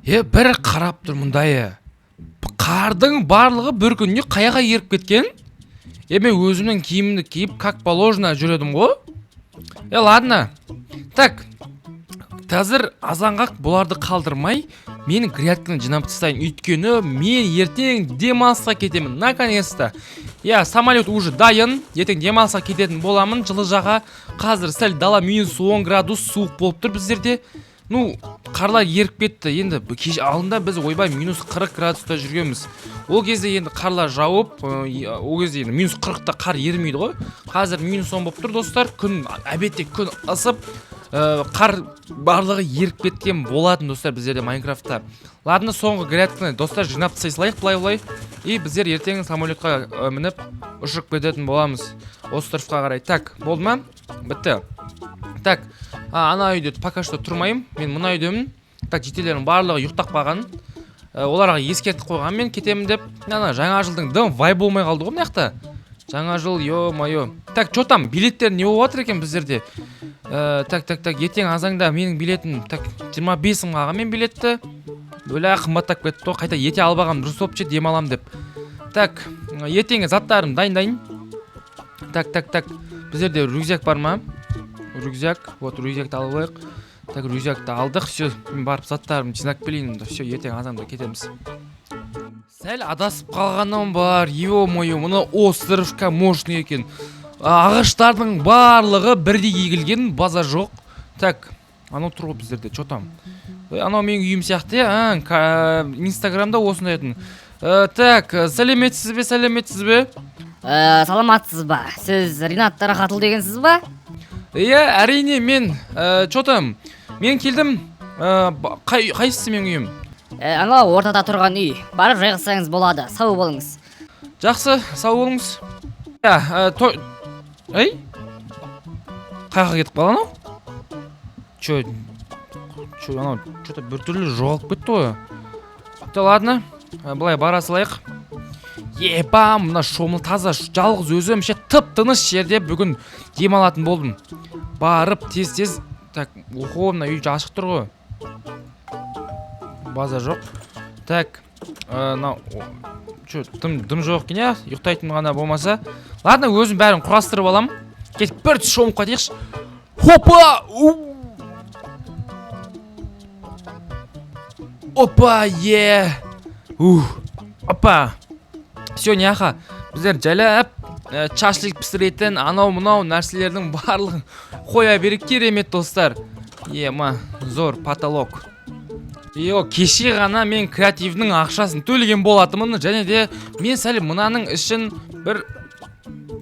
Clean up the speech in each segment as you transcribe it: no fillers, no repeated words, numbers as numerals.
Бір қарап тұр мұндайы. Қардың барлығы бір күнде қаяға еріп кеткен? Мен өзімнің киімімді киіп, как положено жүредім ғой. Ладно. Так, қазір азанға бұларды қалдырмай, мен грядканы жинап тастайын. Өйткені мен ертең демалысқа кетемін, наконец-то. Я, самолет уже дайын. Ертең демалысқа кететін боламын жылы жаққа. Қазір сәл дала минус 10 градус суық болып тұр біздерде. Ну, қарлар еріп кетті. Енді кеш алдында біз ойбай минус 40 градуста жүргенбіз. Ол кезде енді қарлар жауып, ол кезде енді минус 40-та қар ерімейді ғой. Қазір минус 10 болып тұр, достар. Күн обедте күн ысып, қар барлығы еріп кеткен болатын, достар, біздерде Майнкрафтта. Ладно, соңғы грядканы, достар, жинап тастай салайық былай-былай. И біздер ертең самолетқа мініп ұшып кететін боламыз островқа қарай. Так, болды ма? Бітті. Так, ана үйде пока что тұрмаймын. Мен мына үйдемін. Так, жителердің барлығы ұйықтап қалған. Оларға ескертіп қойған мен кетемін деп. Ана жаңа жылдың дым вайб болмай қалды ғой мына жақта. Жаңа жыл, ё-моё. Так, чё там, билеттер не болып жатыр екен біздерде? Так, так, так, ертең азаңда менің билетім, так, 25 мыңға алған мен билетті. Бөлә қымбаттап кетті ғой, қайта ете албаған дұрыс болып ше, демалам деп. Так, ертеңгі заттарымды дайындайын. Так, так, так, біздерде рюкзак бар ма? Рюкзак, вот рюкзакты алып алайық. Так, рюкзакты алдық, все, мен барып заттарымды жинап келейін, все, ертең азанда кетеміз. Сәл адасып қалғаным бар, ё-моё, мына островка мощный екен. Ағаштардың барлығы бірдей егілген, база жоқ. Так, анау тұр ғой біздерде, чё там? Анау менің үйім сияқты, иә, Инстаграмда осындай етін. Так, сәлеметсіз бе, сәлеметсіз бе? Саламатсыз ба? Сіз Ринат Рахатұлы дегенсіз ба? Иә, әрине мен, чё там? Мен келдім, қайсысы менің үйім? Анау ортада тұрған үй. Барып жайғасаңыз болады. Сау болыңыз. Жақсы, сау болыңыз. Иә, той... Ей? Қаяққа кетіп қалды анау? Чё, чё, анау, чё-то біртүрлі жоғалып кетті ғой. Да ладно, былай бара салайық. Еба, мына шомыл таза, жалғыз өзім ше, тып-тыныш жерде бүгін демалатын болдым. Барып тез-тез, так, охо, мына үй ашық тұр ғой. База жоқ. Так, мынау, чё, дым жоқ екен, иә, ұйықтайтын ғана болмаса. Ладно, өзім бәрін құрастырып алам. Кетіп бір түс шомылып қайтайықшы. Хопа! Опа, е! Ух, опа! Все, няха. Біздер жайлап шашлык пісіретін анау мынау нәрселердің барлығын қоя берейік, керемет, достар. Ема, зор потолок. Йо, кеше ғана мен креативінің ақшасын төлеген болатынмын, және де мен сәл мынаның ішін бір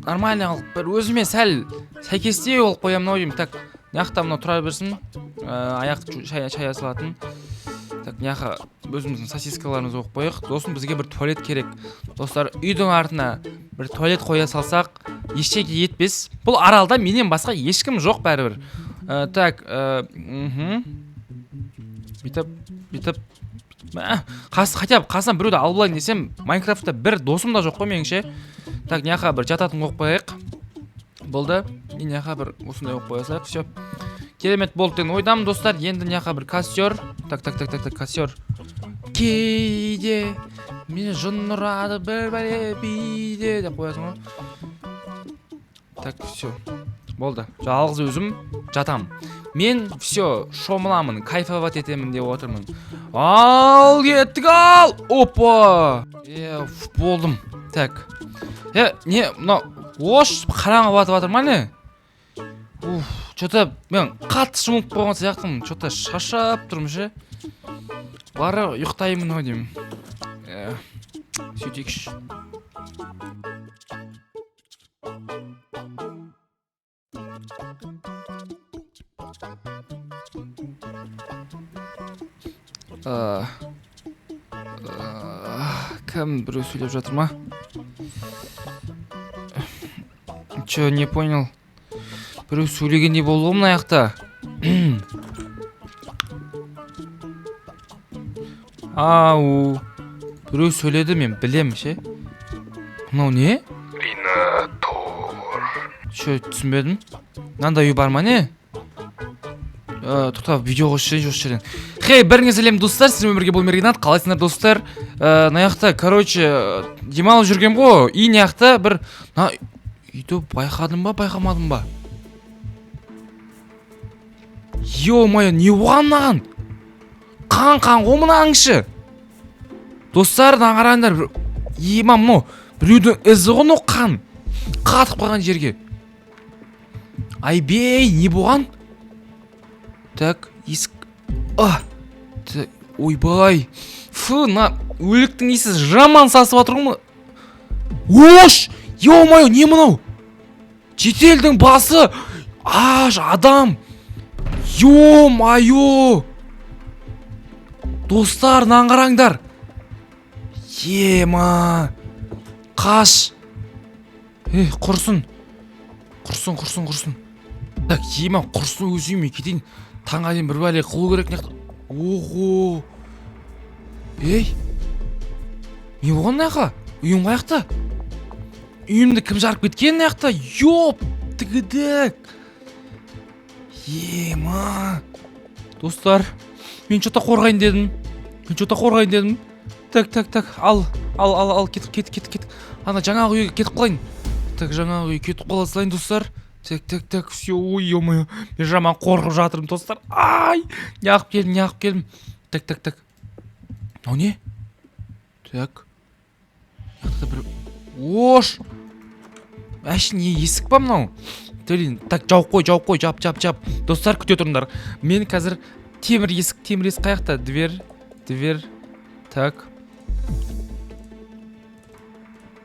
нормально қылып, бір өзіме сәл сәйкестеу қылып қоямын ау деймін. Так, мына жақта мынау тұра берсін. Аяқ шая салатын. Так, мына жаққа өзіміздің сосискаларымызды қойып қояйық. Сосын бізге бір туалет керек. Достар, үйдің артына бір туалет қоя салсақ, ештеңе етпес. Бұл аралда менен басқа ешкім жоқ бәрібір. Так, Бүйтіп, бүйтіп, хотя бы қасынан біреуді алып алайын десем, Майнкрафтта бір досым да жоқ қой меніңше. Так, мына жаққа бір жататын қойып қояйық. Болды. И мына жаққа бір осындай қойып қоя салайық. Все. Керемет болды деген ойдамын, достар. Енді мына жаққа бір костер. Так, так, так, так, так, костер. Кейде мені жын ұрады бір бәле биде деп қоясың ғой. Так, все. Болды. Жалғыз өзім жатам. Мен все, шомыламын, кайфовать етемін деп отырмын. Ал кеттік, ал! Опа! Болдым. Так. Не, мынау ош қараңғы батып жатыр ма не? Уф, чё-то мен қатты шомылып қойған сияқтымын. Чё-то шаршап тұрмын ше. Бары ұйықтаймын ау деймін. Сөйтейікші. Кім біреу сөйлеп жатыр ма? Чё, не понял? Біреу сөйлегендей болды ғой мына жақта. Ау. Біреу сөйледі, мен білемін ше. Мынау не? Ринатор. Чё, түсінбедім. Мынандай үй бар ма не? Тоқта, видео қосып жіберейінші осы жерден. Хей, бәріңе сәлем, достар! Сіздермен бірге бұл Ринат. Қалайсыңдар, достар? Мына жақта, короче, демалып жүргем ғой. И мына жақта бір мына үйді байқадым ба, байқамадым ба? Ё-моё, не болған мынаған? Қан, қан ғой мынаның іші. Достар, мына қараңдар. Ема, мынау біреудің ізі ғой, мынау қан. Қатып қалған жерге. Айбей, не болған? Так, есік. А, ойбай. Фу, мына өліктің иісі жаман сасып жатыр ғой. Ош! Ё-моё, не мынау? Шетелдің басы! Аш, адам! Ё-моё! Достар, мынаны қараңдар. Ема! Қаш! Ей, құрсын. Құрсын, құрсын, құрсын. Так, ема, құрсын, өз үйіме кетейін. Таңға дейін бір бәле қылу керек мына жақта. Ого! Ей! Не болған мына жаққа? Үйім қаяқта? Үйімді кім жарып кеткен мына жақта? Ёп! Тігідік! Ема! Достар, мен что-то қорғайын дедім. Мен что-то қорғайын дедім. Так, так, так, ал, ал, ал, ал, кетіп, кетіп, кетіп, кетіп. Ана жаңағы үйге кетіп қалайын. Так, жаңағы үйге кетіп қала салайын, достар. Так, так, так, все, ой, ё-моё. Мен жаман қорқып жатырмын, достар. Ай, неғып келдім, неғып келдім. Так, так, так. Мынау не? Так. Мына жақта бір. Ош! Әші не, есік па мынау? Блин, так, жауып қой, жауып қой, жап, жап, жап. Достар, күте тұрыңдар. Мен қазір темір есік, темір есік қаяқта? Дверь, дверь. Так.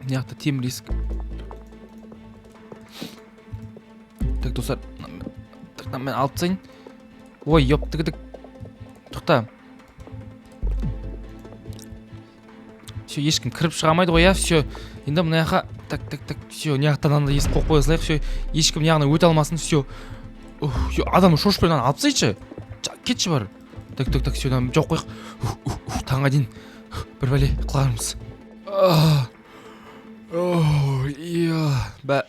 Мына жақта темір есік. Так, достар, так, мына мен алып тастайын. Ой, ёп, тік. Тоқта. Все, ешкім кіріп шыға алмайды ғой, иә? Все. Енді мына жаққа, так, так, так, все, мына жақтан андай есік қойып қоя салайық, все. Ешкім мына жағына өте алмасын, все. Ух, всё, адам шошып мынаны алып тастайыншы. Кетші бар. Так, так, так, все, мынаны жауып қояйық. Ух, ух, ух, таңға дейін бір бәле қылармыз. А, ой, иә, бә,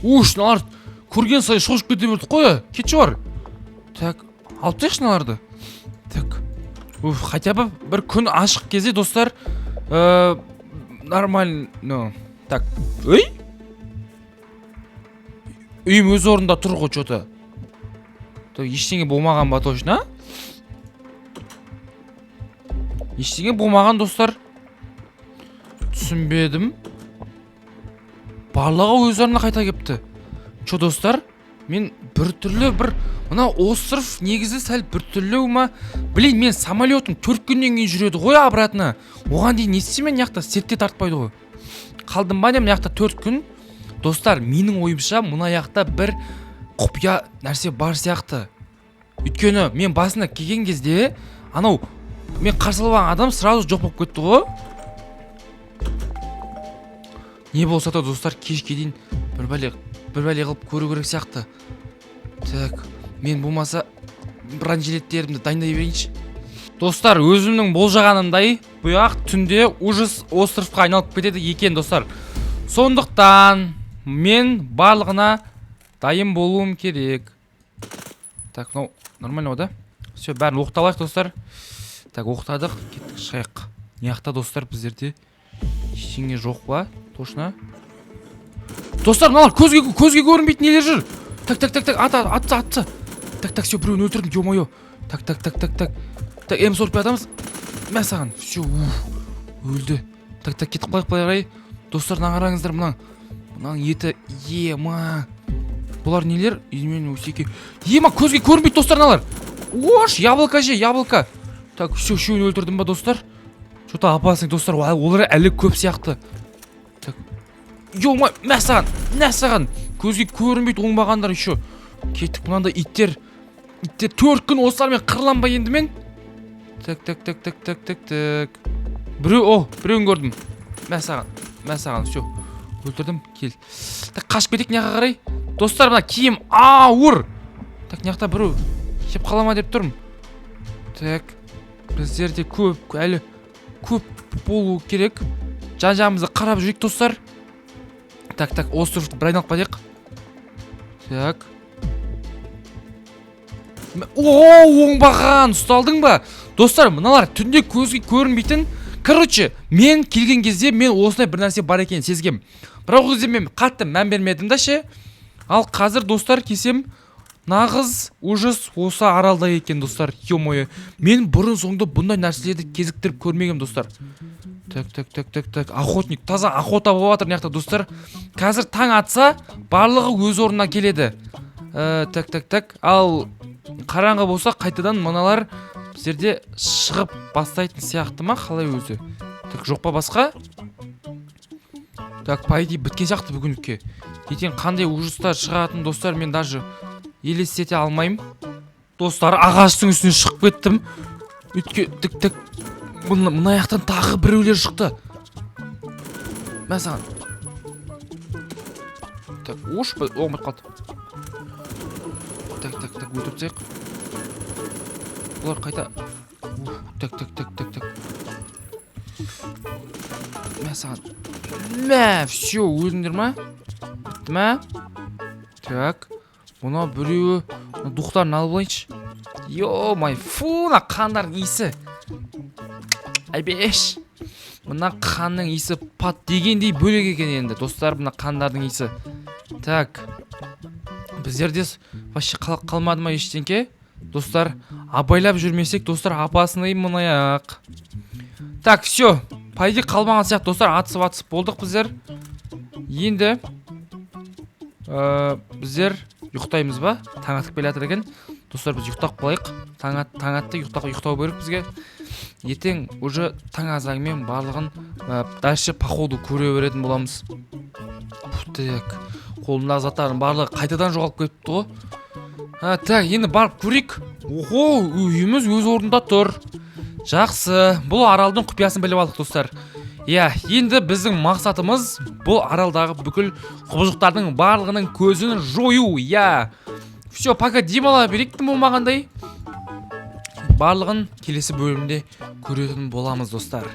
уш, мыналар көрген сайын шошып кете бердік қой. Кетші бар. Так, алып тастайықшы мыналарды. Так. Уф, хотя бы бір күн ашық кезде, достар, нормально. Так, ей? Үйім өз орнында тұр ғой, что-то. Так, ештеңе болмаған ба точно? Ештеңе болмаған, достар. Түсінбедім. Барлығы өз орнына қайта кепті. Чо, достар? Мен бір түрлі бір мына остров негізі сәл бір түрлі ма? Блин, мен самолетім 4 күннен кейін жүреді ғой обратно. Оған дейін не істеймін, мына жақта сетте тартпайды ғой. Қалдым ба не мына жақта 4 күн? Достар, менің ойымша, мына жақта бір құпия нәрсе бар сияқты. Өйткені мен басында келген кезде анау мен қарсы алған адам сразу жоқ болып кетті ғой. Не болса да, достар, кешке дейін бір бәле қылып көру керек сияқты. Так, мен болмаса бронежилеттерімді дайындай берейінші. Достар, өзімнің болжағанымдай, бұяқ түнде ужас островқа айналып кетеді екен, достар. Сондықтан мен барлығына дайын болуым керек. Так, мынау нормально ғой, да? Все, бәрін оқталайық, достар. Так, оқтадық, кеттік, шығайық. Мына жақта, достар, біздерде ештеңе жоқ па? Точно? Достар, мыналар көзге көрінбейтін нелер жүр? Так, так, так, так, ат, ат, атса, атса. Так, так, все, біреуін өлтірдім, ё-моё. Так, так, так, так, так. Так, М45 атамыз. Мә саған. Все, уф, өлді. Так, так, кетіп қалайық былай қарай. Достар, мына қараңыздар, мына. Мынаның еті, ема. Бұлар нелер? Измен өсеке. Ема, көзге көрінбейді, достар, мыналар. Ош, яблоко же, яблоко. Так, все, үшеуін өлтірдім ба, достар? Что-то опасный, достар, олар әлі көп сияқты. Так. Ё, мә саған, мә саған. Көзге көрінбейді оңбағандар еще. Кеттік, мынандай иттер. Иттер 4 күн осылармен қырланбай енді мен. Так, так, так, так, так, так, так. Біреу, о, біреуін көрдім. Мә саған, мә саған, все. Өлтірдім, кел. Так, қашып кетейік мына жаққа қарай. Достар, мына киім ауыр. Так, мына жақта біреу кеп қала ма деп тұрмын. Так, біздерде көп, әлі көп болу керек. Жан жағымызды қарап жүрейік, достар. Так, так, островты бір айналып қайтайық. Так. О, оңбаған, ұсталдың ба? Достар, мыналар түнде көзге көрінбейтін. Короче, мен келген кезде мен осындай бір нәрсе бар екенін сезгем, бірақ ол кезде мен қатты мән бермедім да ше. Ал қазір, достар, келсем, нағыз ужас осы аралда екен, достар. Ё-моё, мен бұрын соңды бұндай нәрселерді кезіктіріп көрмегенмін, достар. Так, так, так, так, так, охотник, таза охота болып жатыр мына жақта, достар. Қазір таң атса, барлығы өз орнына келеді. Так, так, так, ал қараңғы болса, қайтадан мыналар біздерде шығып бастайтын сияқты ма, қалай өзі? Так, жоқ па басқа? Так, по идее, біткен сияқты бүгінге. Ертең қандай ужастар шығатын, достар, мен даже елестете алмаймын. Достар, ағаштың үстіне шығып кеттім, өйтке. Тік, тік, мына жақтан тағы біреулер шықты. Мә саған! Так, уш, оғым қалды. Так, так, так, өлтіріп тастайық. Бұлар қайта. Уф, так, так, так, так, так, мә саған, мә! Все, өлдіңдер ма? Бітті ма? Так, мына біреуі, мына духтарын алып алайыншы. Ё-май, фу, мына қандардың иісі, әйбеш, мына қанның иісі пат дегендей бөлек екен енді, достар, мына қандардың иісі. Так, біздерде вообще қалмады ма ештеңке? Достар, абайлап жүрмесек, достар, опасный мына аяқ. Так, все, по идее, қалмаған сияқты, достар. Атысып, атысып болдық біздер. Енді біздер ұйықтаймыз ба? Таң атып келе жатыр екен, достар. Біз ұйықтап қалайық. Таң атты, ұйықтау керек бізге. Ертең уже таң азанымен барлығын дальше по ходу көре беретін боламыз. Уф, так, қолымдағы заттардың барлығы қайтадан жоғалып кетіпті ғой. А, так, енді барып көрейік. Охо, үйіміз өз орнында тұр. Жақсы, бұл аралдың құпиясын біліп алдық, достар. Иә, енді біздің мақсатымыз — бұл аралдағы бүкіл құбыжықтардың барлығының көзін жою. Иә, все, пока демала берейік тым болмағандай. Барлығын келесі бөлімде көретін боламыз, достар.